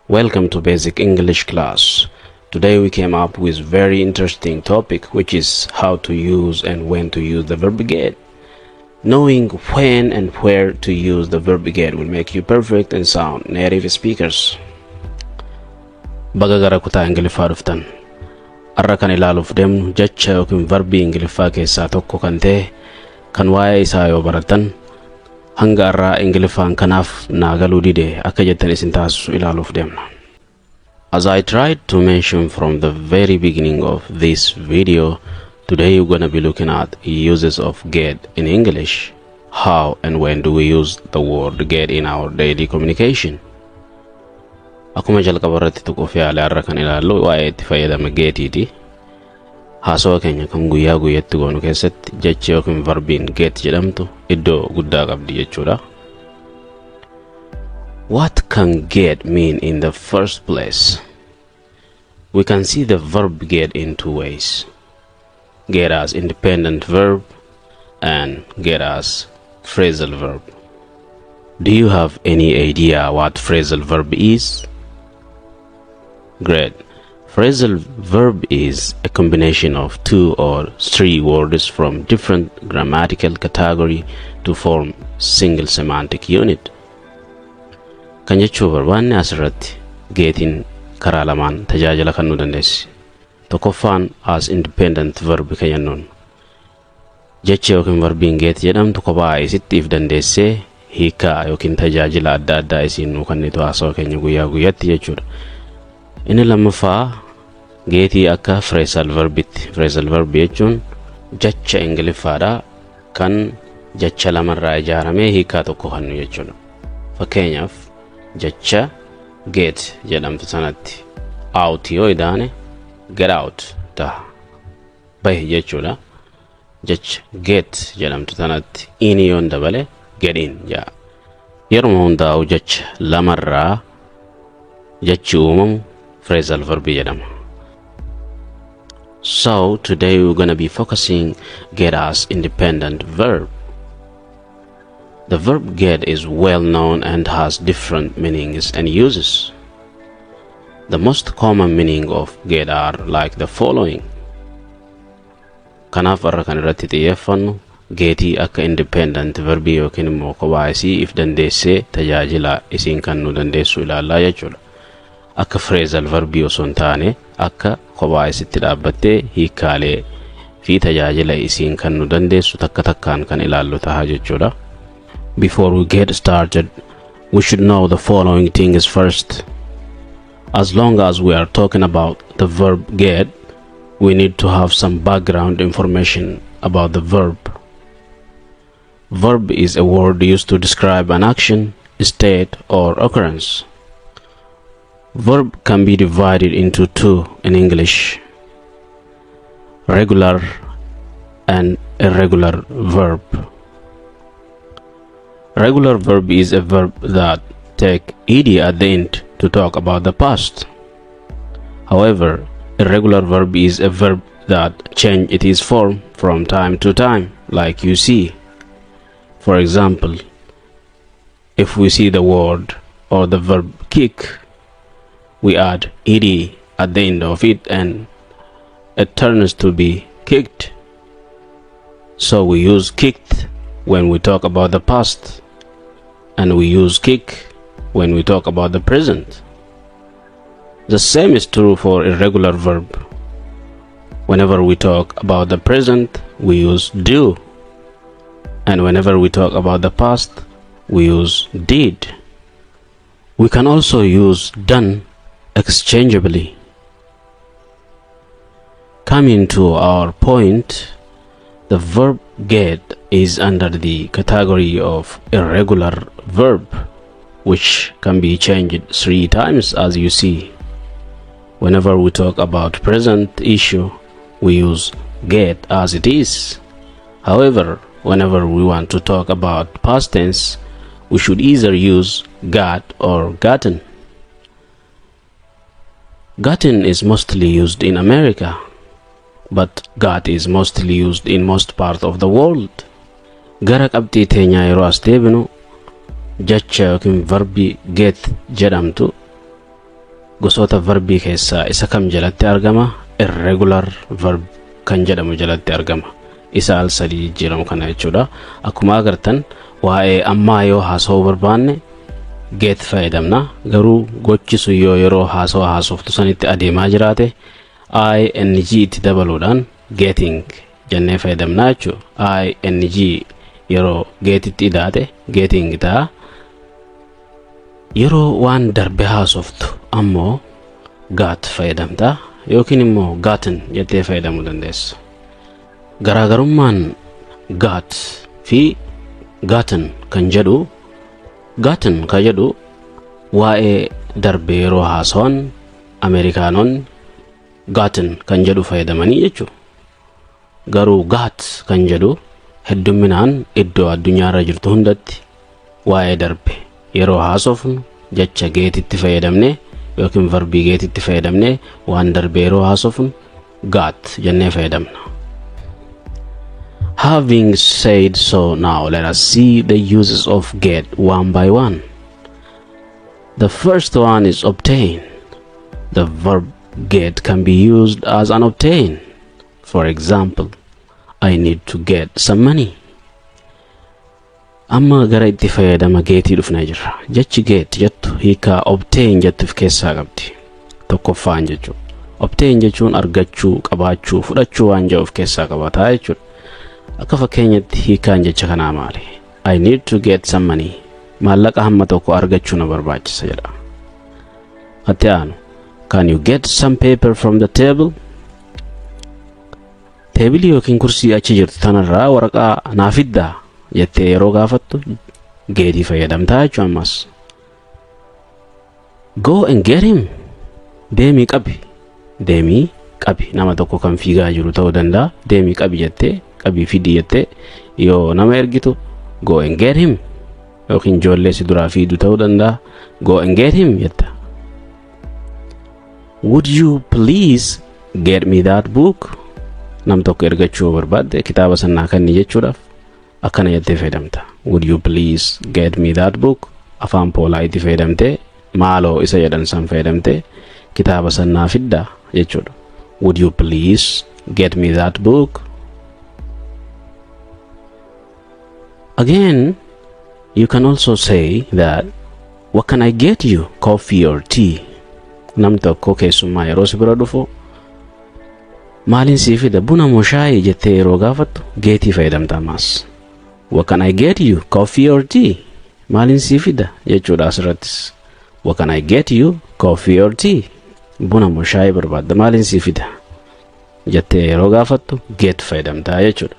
Welcome to Basic English class. Today we came up with very interesting topic, which is how to use and when to use the verb "get". Knowing when and where to use the verb "get" will make you perfect and sound native speakers. Baga gara kutaa Ingiliffaa dhuftan. Har'a kan ilaaluuf deemnu jecha yookiin verbii Ingiliffaa keessaa tokko kan ta'e kan waa'ee isaa yoo barattan hanga har'aa Ingiliffaan kanaaf naa galuu dide akka jettan isin taasisu ilaaluuf deemna. As I tried to mention from the very beginning of this video, today you're gonna be looking at uses of "get" in English. How and when do we use the word "get" in our daily communication? Akkuma jalqaba irratti tuquuf yaale, har'a kan ilaallu waa'ee itti fayyadama getiiti. Haasawa keenya kan guyyaa guyyatti goonu keessatti jechi yookiin verbiin "get" jedhamtu iddoo guddaa qabdi jechuudha. What can "get" mean in the first place? We can see the verb "get" in two ways. "Get" as independent verb and "get" as phrasal verb. Do you have any idea what phrasal verb is? Great. Phrasal verb is a combination of two or three words from different grammatical category to form single semantic unit. Kan jechuu barbaanne, asirratti getiin karaa lamaan tajaajila kan nu dandeessi. Tokkoffaan as independent verb kan jennuun. Jecha yookiin verbiin "get" jedhamtu kophaa isitti if dandeessee hiikaa yookiin tajaajila adda addaa isiin nuu kennitu haasawa keenya guyyaa guyyaatti jechuudha. Inni lammaffaa getii akka phrasal verbitti. Phrasal verb jechuun jecha Ingiliffaadha kan jecha lamarraa ijaaramee hiikaa tokko kennu jechuudha. Fakkeenyaaf, jecha "get" jedhamtu sanatti "out" yoo idaane, "get out" ta'a, bahi jechuudha. Jecha "get" jedhamtu sanatti "in" yoon dabale, "get in" jedha. Yeruma hundaa'u jecha lamarraa jechi uumamu phrasal verb jedhama. So today we're gonna be focusing "get" as independent verb. The verb "get" is well known and has different meanings and uses. The most common meaning of "get" are like the following. Kanaaf har'a kan irratti xiyyeeffannu getii akka independent verbii yookiin immoo kophaa isii if dandeessee tajaajila isiin kan nu dandeessu ilaallaa jechuudha. Akka phrasal verbii osoo hin taane, akka kophaa isitti dhaabbattee hiikkaalee fi tajaajila isiin kan nu dandeessu takka takkaan kan ilaallu taha jechuudha. Before we get started, we should know the following things first. As long as we are talking about the verb "get", we need to have some background information about the verb. Verb is a word used to describe an action, state, or occurrence. Verb can be divided into two in English: regular and irregular verb. Regular verb is a verb that take "ed" at the end to talk about the past. However, irregular verb is a verb that change its form from time to time, like you see. For example, if we see the word or the verb "kick", we add "ed" at the end of it and it turns to be "kicked". So we use "kicked" when we talk about the past and we use "kick" when we talk about the present. The same is true for irregular verb. Whenever we talk about the present, we use "do". And whenever we talk about the past, we use "did". We can also use "done" exchangeably. Coming to our point, the verb "get" is under the category of irregular verb, which can be changed three times, as you see. Whenever we talk about present issue, we use "get" as it is. However, whenever we want to talk about past tense, we should either use "got" or "gotten". "Gotten" is mostly used in America, but "got" is mostly used in most part of the world. Gara qabxii teenyaa yeroo as deebinu, jecha yookiin verbii "get" jedhamtu Gosoota verbii keessaa isa kam jalatti argama? Irregular verb kan jedhamu jalatti argama. Isa al sadii jijjiiramu kana jechuudha. Akkuma agartan, waa'ee ammaa yoo haasa'uu barbaanne get fayyadamna. Garuu gochi sun yoo yeroo haasawa haasoftu sanitti adeemaa jiraate, ing itti dabaluudhaan getting jennee fayyadamna jechuudha. Ing yeroo getitti idaate getting ta'a. Yeroo waan darbe haasoftu ammoo got fayyadamta yookiin immoo gotten jettee fayyadamuu dandeessa. Garaagarummaan got fi gotten kan jedhu, gotten kan jedhu waa'ee darbe yeroo haasawan Ameerikaanonni gotten kan jedhu fayyadamanii jechuudha. Garuu got kan jedhu heddumminaan iddoo addunyaarra jirtu hundatti waa'ee darbe yeroo haasofnu jecha getitti fayyadamne yookiin verbii getitti fayyadamne waan darbe yeroo haasofnu got jennee fayyadamna. Having said so, now let us see the uses of get one by one. The first one is obtain. The verb get can be used as an obtain. For example, I need to get some money. Amma gara itti fayyadama getii dhufnee jirra. Jechi get jettu hiikaa obtain jettu of keessaa qabdi. Tokkoffaan jechuudha. Obtain jechuun argachuu, qabaachuu, fudhachuu waan jedhu of keessaa qabataa jechuudha. Akka fakkeenyatti hiikaan jecha kanaa maali? I need to get some money. Maallaqa hamma tokko argachuu na barbaachisa jedha. Itti aanu. Can you get some paper from the table? Teebilii yookiin kursii achi jirtu tanarraa waraqaa naa fiddaa jettee yeroo gaafattu getii fayyadamtaa jechuun ammas. Go and get him. Deemii qabi. Deemii qabi. Nama tokko kan fiigaa jiru ta'uu danda'a. Deemii qabi jettee, qabii fidi jettee yoo nama ergitu, go and get him, yookiin ijoollee si duraa fiidu ta'uu danda'a. Go and get him jetta. Would you please get me that book? Nam tokko ergachuu barbaadde, kitaaba sanaa kenni jechuudhaaf akkana jettee fayyadamta. Would you please get me that book? Afaan polite fayyadamtee, maaloo isa jedhan san fayyadamtee, kitaaba sanaa fiddaa jechuudha. Would you please get me that book? Again, you can also say that, what can I get you? Coffee or tea? Nam tokko keessummaa yeroo si bira dhufu, maaliin sii fida, buna moo shaayii jettee yeroo gaafattu getii fayyadamta ammas. What can I get you? Coffee or tea? Maaliin sii fida jechuudha asirrattis. What can I get you? Coffee or tea? Buna moo shaayii barbaadda, maaliin sii fida jettee yeroo gaafattu get fayyadamtaa jechuudha.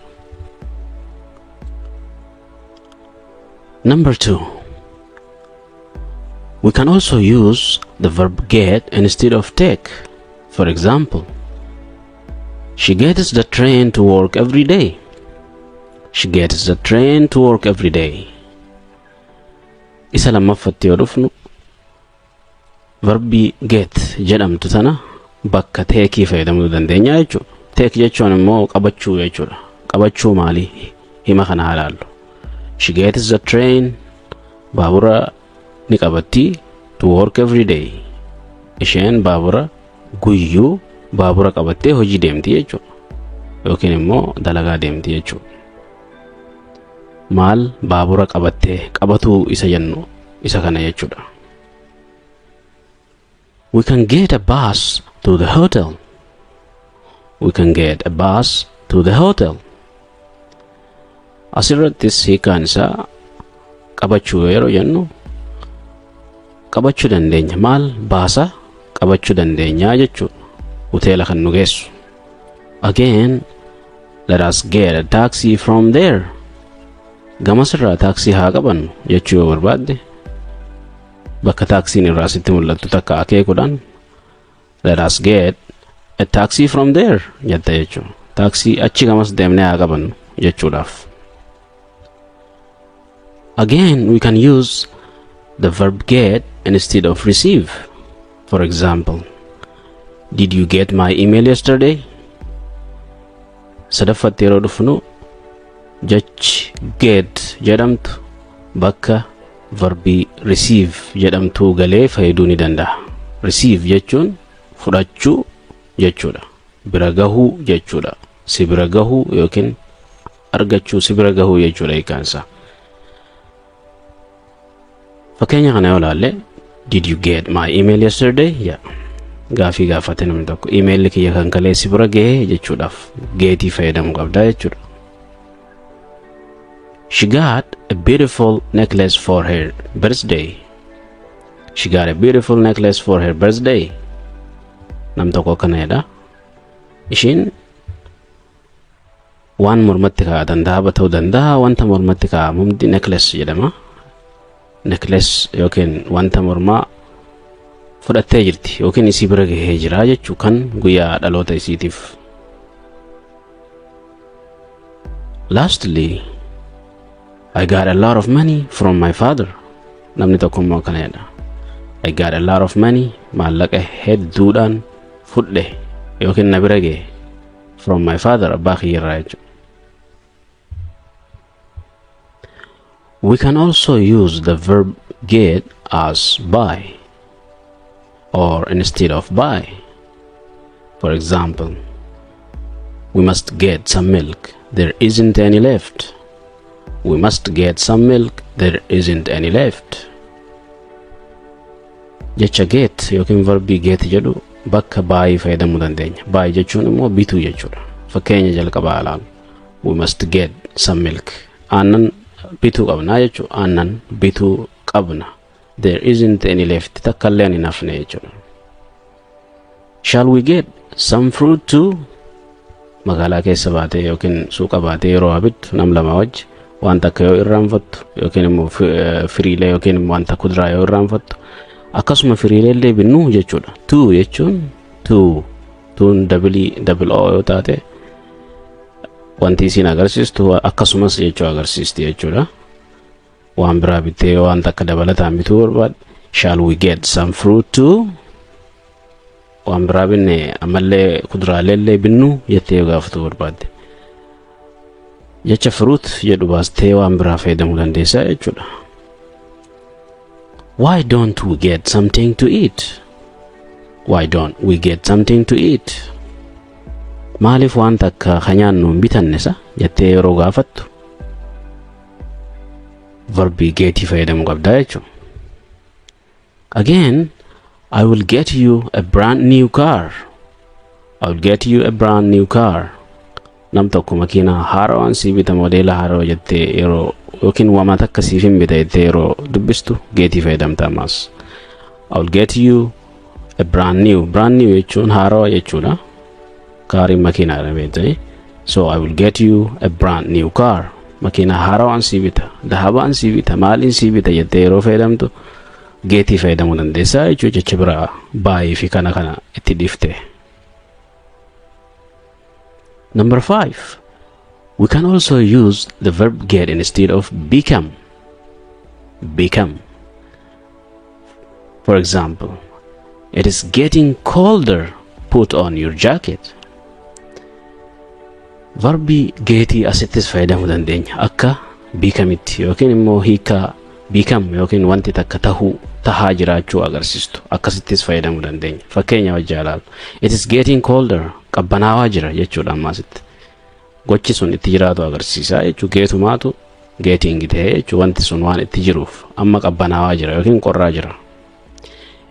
Number 2. We can also use the verb get instead of take. For example, she gets the train to work every day. She gets the train to work every day. Isa lammaffatti yoo dhufnu, verbii get jedhamtu tana bakka takeii fayyadamuu dandeenya jechuudha. Take jechuun immoo qabachuu jechuudha. Qabachuu maali? Hima kana haa ilaallu. She gets the train, baabura ni qabatti, to work every day. Isheen baabura guyyuu baabura qabattee hojii deemti jechuudha. Yookiin immoo dalagaa deemti jechuudha. Maal baabura qabattee qabatuu isa jennu isa kana jechuudha. We can get a bus to the hotel. We can get a bus to the hotel. Asirrattis hiikaan isaa qabachuu yeroo jennu, qabachuu dandeenya. Maal baasa qabachuu dandeenya jechuudha. Hoteela kan nu geessu. Again, let us get a taxi from there. Gamasirraa taaksii haa qabannu jechuu yoo barbaadde, bakka taaksiin irraa sitti mul'attu takka akeekuudhaan let us get a taxi from there jetta jechuudha. Taaksii achi gamas deemnee haa qabannu jechuudhaaf. Again, we can use the verb get instead of receive. For example, did you get my email yesterday? Sadaffatti yeroo dhufnu, jechi get jedhamtu bakka verbii receive jedhamtuu galee fayyaduu ni danda'a. Receive jechuun fudhachuu jechuudha. Bira gahuu jechuudha. Si bira gahuu yookiin argachuu, si bira gahuu jechuudha hiikkaan isaa. Fakkeenya kana yoo ilaalle, "Did you get my email yesterday?" Yeah. Gaafii gaafate namni tokko, emailli kiyya kan kalee si bira gahee jechuudhaaf getii fayyadamuu qabdaa jechuudha. She got a beautiful necklace for her birthday. She got a beautiful necklace for her birthday. Nam tokko akkana jedha. Ishiin waan mormatti kaa'atan, dahaba ta'uu danda'a, wanta mormatti kaa'amu hundi necklace jedhama. Necklace yookiin wanta mormaa fudhattee jirti yookiin isii bira gahee jira jechuu kan guyyaa dhaloota isiitiif. Lastly, I got a lot of money from my father. Namni tokko immoo akkana jedha. I got a lot of money, maallaqa hedduudhaan fudhe yookiin na bira gahe, from my father, abbaa kiyyarraa jechuudha. We can also use the verb get as buy or instead of buy. For example, we must get some milk. There isn't any left. We must get some milk. There isn't any left. Jecha get yookiin verbii get jedhu bakka buy fayyadamuu dandeenya. Buy jechuun immoo bituu jechuudha. Fakkeenya jalqabaa ilaalu. We must get some milk. Aannan bituu qabna jechuudha. Aannan bituu qabna. There isn't any left. Takka illee hin hafne jechuudha. Shall we get some fruit too? Magaalaa keessa baatee yookiin suuqa baatee yeroo waa bittu nam lama wajji wanta akka yoo irraanfattu yookiin immoo firiilee yookiin immoo wanta kuduraa yoo irraanfattu, akkasuma firiilee illee binnu jechuudha. Too jechuun too tuun double double o yoo taate wanti isiin agarsiistu akkasumas jechuu agarsiisti jechuudha. Waan biraa bittee yoo wanta akka dabalataan bituu barbaadde, shall we get some fruit too? Waan biraa binne ammallee kuduraalee illee binnu jettee yoo gaafatuu barbaadde. Jecha fruit jedhu baastee waan biraa fayyadamuu dandeessaa jechuudha. Why don't we get something to eat? Why don't we get something to eat? Maaliif waan takka ka nyaannu hin bitanne sa jettee yeroo gaafattu verbii getii fayyadamuu qabdaa jechuudha. Again, I will get you a brand new car. I will get you a brand new car. Nam tokko makiinaa haarawaan sii bita, modeela haarawaa jettee yeroo yookiin waan takka siif hin bita jettee yeroo dubbistu getii fayyadamta ammas. I will get you a brand new. Brand new jechuun haarawaa jechuudha. Cariin makiinaadha beektanii. So I will get you a brand new car. Makiinaa haarawaan sii bita, dahabaan sii bita, maaliin sii bita jettee yeroo fayyadamtu getii fayyadamuu dandeessaa jechuudha, jecha biraa buyii fi kana kana itti dhiifte. Number five, we can also use the verb get instead of become. Become. For example, it is getting colder. Put on your jacket. Verbii getii asittis fayyadamuu dandeenya akka becomeitti yookiin immoo hiikaa become yookiin wanti takka tahuu, tahaa jiraachuu agarsiistu akkasittis fayyadamuu dandeenya. Fakkeenya wajji ilaalu. It is getting colder, qabbanaawaa jira jechuudha ammaasitti. Gochi sun itti jiraatu agarsiisa jechuu, getumaatu getting ta'ee jechuu, wanti sun waan itti jiruuf amma qabbanaawaa jira yookiin qorraa jira.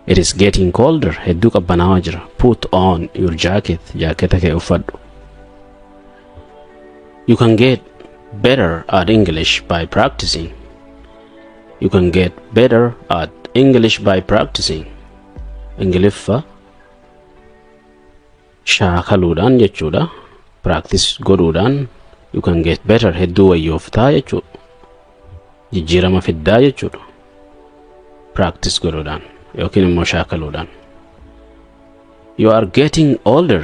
It is getting colder, hedduu qabbanaawaa jira. Put on your jacket, jaaketa kee uffadhu. You can get better at English by practicing. You can get better at English by practicing. Ingiliffa shaakaluudhaan jechuudha. Practice godhuudhaan you can get better, hedduu wayyooftaa jechuudha. Jijjiirama fiddaa jechuudha. Practice godhuudhaan yookiin immoo shaakaluudhaan. You are getting older.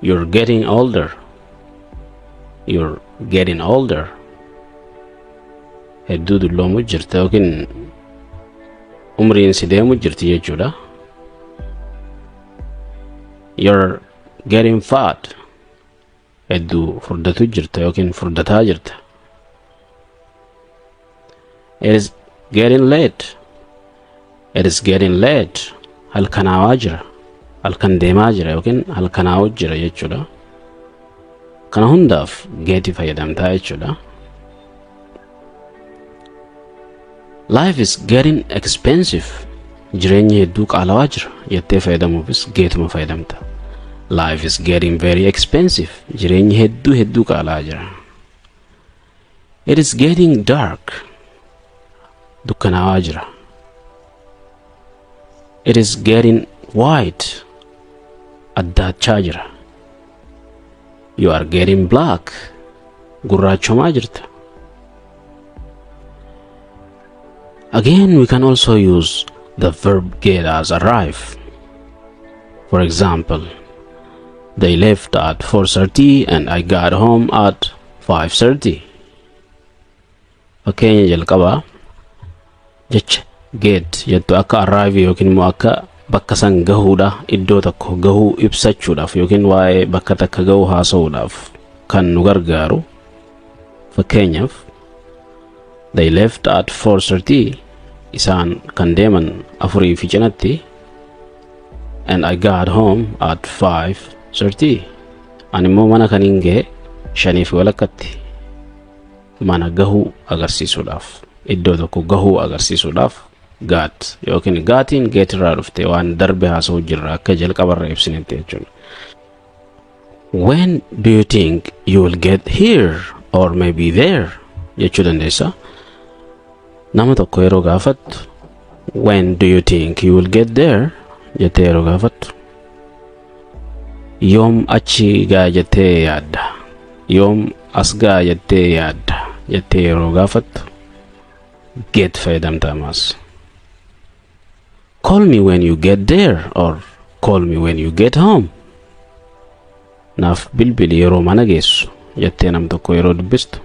You're getting older. You're getting older. Hedduu dulloomu jirta yookiin umriin si deemu jirti jechuudha. You're getting fat. Hedduu furdatu jirta yookiin furdataa jirta. It is getting late. It is getting late. Halkanaawaa jira. Halkan deemaa jira yookiin halkanaa'u jira jechuudha. Kana hundaaf get fayyadamtaa jechuudha. Life is getting expensive. Jireenyi hedduu qaalawaa jira jettee fayyadamuufis getuma fayyadamta. Life is getting very expensive. Jireenyi hedduu hedduu qaala'aa jira. It is getting dark. Dukkanaawaa jira. It is getting white. Addaachaa jira. You are getting black. Gurraachomaa jirta. Again, we can also use the verb get as arrive. For example, they left at 4:30 and I got home at 5:30. Fakkeenya jalqabaa jecha get jettu akka arrive yookiin immoo akka bakka san gahuudha, iddoo tokko gahuu ibsachuudhaaf yookiin waa'ee bakka takka gahuu haasa'uudhaaf kan nu gargaaru. Fakkeenyaaf, they left at 4:30, isaan kan deeman afurii fi cinatti, and I got home at 5:30, ani immoo mana kan hin gahe shanii fi walakkatti. Mana gahuu agarsiisuudhaaf, iddoo tokko gahuu agarsiisuudhaaf got yookiin gotiin get irraa dhufte, waan darbe haasa'u jirra akka jalqabarra ibsinetti jechuudha. When do you think you will get here or maybe there jechuu dandeessa. Nama tokko yeroo gaafattu, "When do you think you will get there?" jettee yeroo gaafattu, yoom achi gaa jettee yaadda, yoom as gaa jettee yaadda jettee yeroo gaafattu get fayyadamta ammas. Call me when you get there or call me when you get home. Naaf bilbili yeroo mana geessu jettee nam tokko yeroo dubbistu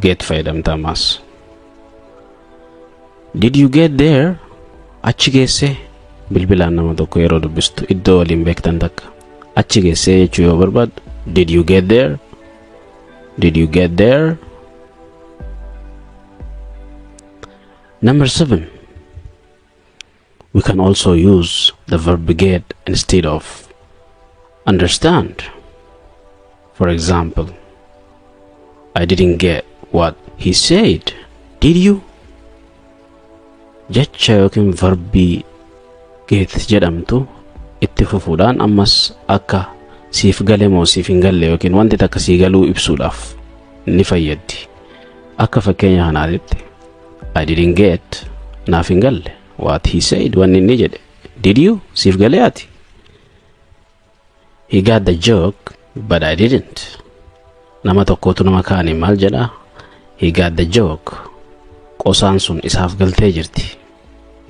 get fayyadamta ammas. Did you get there? Achi geessee? Bilbilaan nama tokko yeroo dubbistu, iddoo waliin beektan takka achi geessee jechuu yoo barbaaddu, did you get there? Did you get there? Number 7, we can also use the verb get instead of understand. For example, I didn't get what he said. Did you? Jecha yookiin verbii get jedhamtu itti fufuudhaan ammas akka siif gale moo siif hin galle yookiin wanti takka sii galuu ibsuudhaaf ni fayyaddi. Akka fakkeenya kanaatitti, I didn't get, naaf hin galle, what he said, wanni inni jedhe. Did you? Siif galee ati? He got the joke, but I didn't. Nama tokkotu nama kaaniin maal jedha? He got the joke. Qosaan sun isaaf galtee jirti.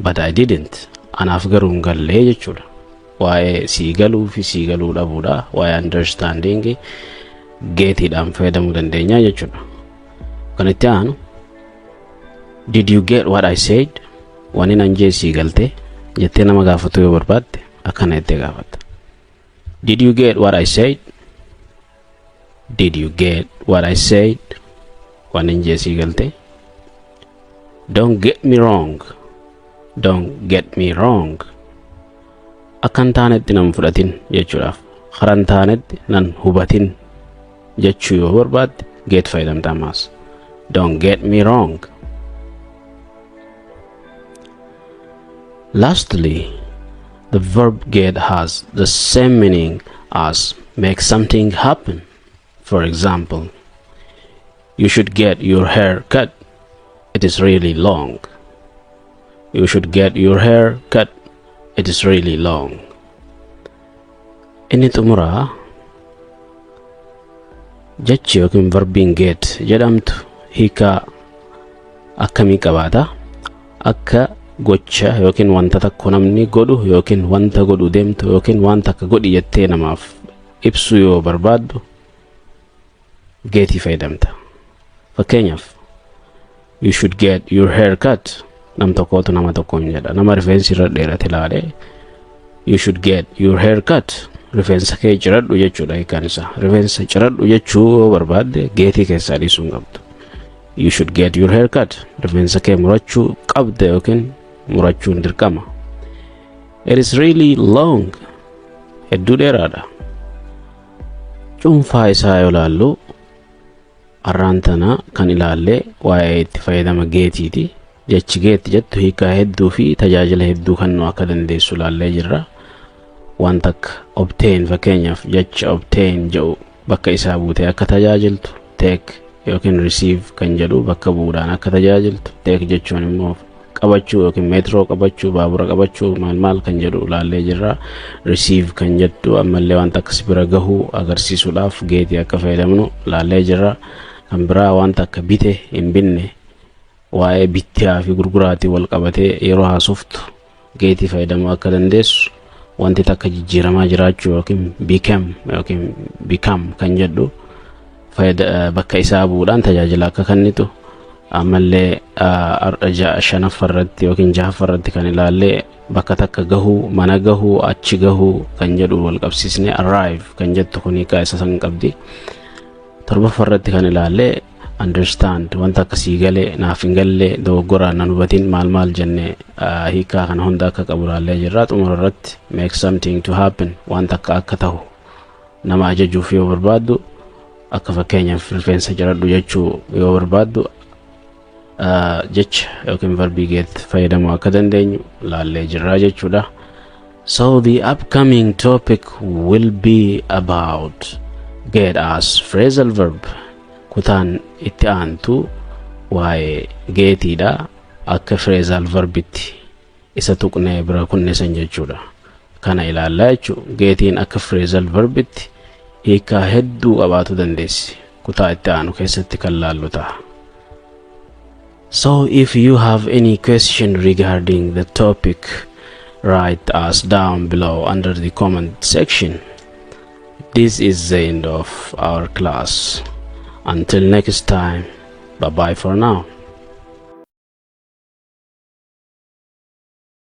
But I didn't. Anaaf garuu hin gallee jechuudha. Waa'ee sii galuu fi sii galuu dhabuudha. Waa'ee understanding getiidhaan fayyadamuu dandeenya jechuudha. Kan itti aanu, did you get what I said? Wani nan jee sii galtee jettee nama gaafatu yoo barbaadde akkana jettee gaafatta. Did you get what I said? Did you get what I said? Waan hin jee sii galtee? Don't get me wrong. Don't get me wrong. Akka hin taanetti nan fudhatin jechuudhaaf. Karaa hin taanetti nan hubatin jechuu yoo barbaadde get fayyadamta ammaas. Don't get me wrong. Lastly, the verb get has the same meaning as make something happen. For example, you should get your hair cut. It is really long. You should get your hair cut. It is really long. Inni xumuraa, jechi yookiin verbiin get jedhamtu hiikaa akkamii qabaata? Akka gocha yookiin wanta tokko namni godhu yookiin wanta godhu deemtu yookiin waan takka godhi jettee namaaf ibsuu yoo barbaaddu getii fayyadamta. Fakkeenyaaf, you should get your hair cut. Nam tokkootu nama tokkoon jedha. Nama rifeensi irra dheerate ilaalee, you should get your hair cut. Rifeensa kee ciradhu jechuudha hiikaan isaa. Rifeensa ciradhu jechuu yoo barbaadde getii keessaa dhiisuu hin qabdu. You should get your hair cut. Rifeensa kee murachuu qabda yookiin murachuun dirqama. It is really long. Hedduu dheeraadha. Cuunfaa isaa yoo ilaallu, har'aan tana kan ilaalle waa'ee itti fayyadama getiiti. Jechi get jettu hiikaa hedduu fi tajaajila hedduu kennuu akka dandeessu ilaallee jirra. Wanta akka obtain, fakkeenyaaf jecha obtain jedhu bakka isaa buutee akka tajaajiltu, take yookiin receive kan jedhu bakka bu'uudhaan akka tajaajiltu, take jechuun immoo qabachuu yookiin meetiroo qabachuu, baabura qabachuu, maal maal kan jedhu ilaallee jirra. Receive kan jettu ammallee wanta akkas bira gahuu agarsiisuudhaaf getii akka fayyadamnu ilaallee jirra. Kan biraa wanta akka bite, hin binne, waa'ee bittaa fi gurguraatii wal qabatee yeroo haasoftu getii fayyadamuu akka dandeessu, wanti takka jijjiiramaa jiraachuu yookiin became yookiin become kan jedhu bakka isaa bu'uudhaan tajaajila akka kennitu, ammallee shanaffaa irratti yookiin jahaffaa irratti kan ilaallee bakka takka gahuu, mana gahuu, achi gahuu kan jedhu wal qabsiisne arrive kan jettu kun hiikaa isa san qabdi. Torbaffaa irratti kan ilaallee understand, wanta akkasii galee, naaf hin galle, dogoggoraan nan hubatin, maal maal jenne hiikaa kana hunda akka qabu ilaallee jirra. Xumura irratti make something to happen, wanta akka akka ta'u nama ajajuuf yoo barbaaddu, akka fakkeenyaaf rifeensa ciradhu jechuu yoo barbaaddu, jecha yookiin verbii get fayyadamuu akka dandeenyu laallee jirra jechuudha. So the upcoming topic will be about get as phrasal verb. Kutaan itti aantu waa'ee getiidha, akka phrasal verbitti isa tuqnee bira kunnisan jechuudha. Kana ilaallaa jechuu. Getiin akka phrasal verbitti hiikaa hedduu qabaatu dandeessi. Kutaa itti aanu keessatti kan laallu ta'a. So if you have any question regarding the topic, write us down below under the comment section. This is the end of our class. Until next time, bye bye for now.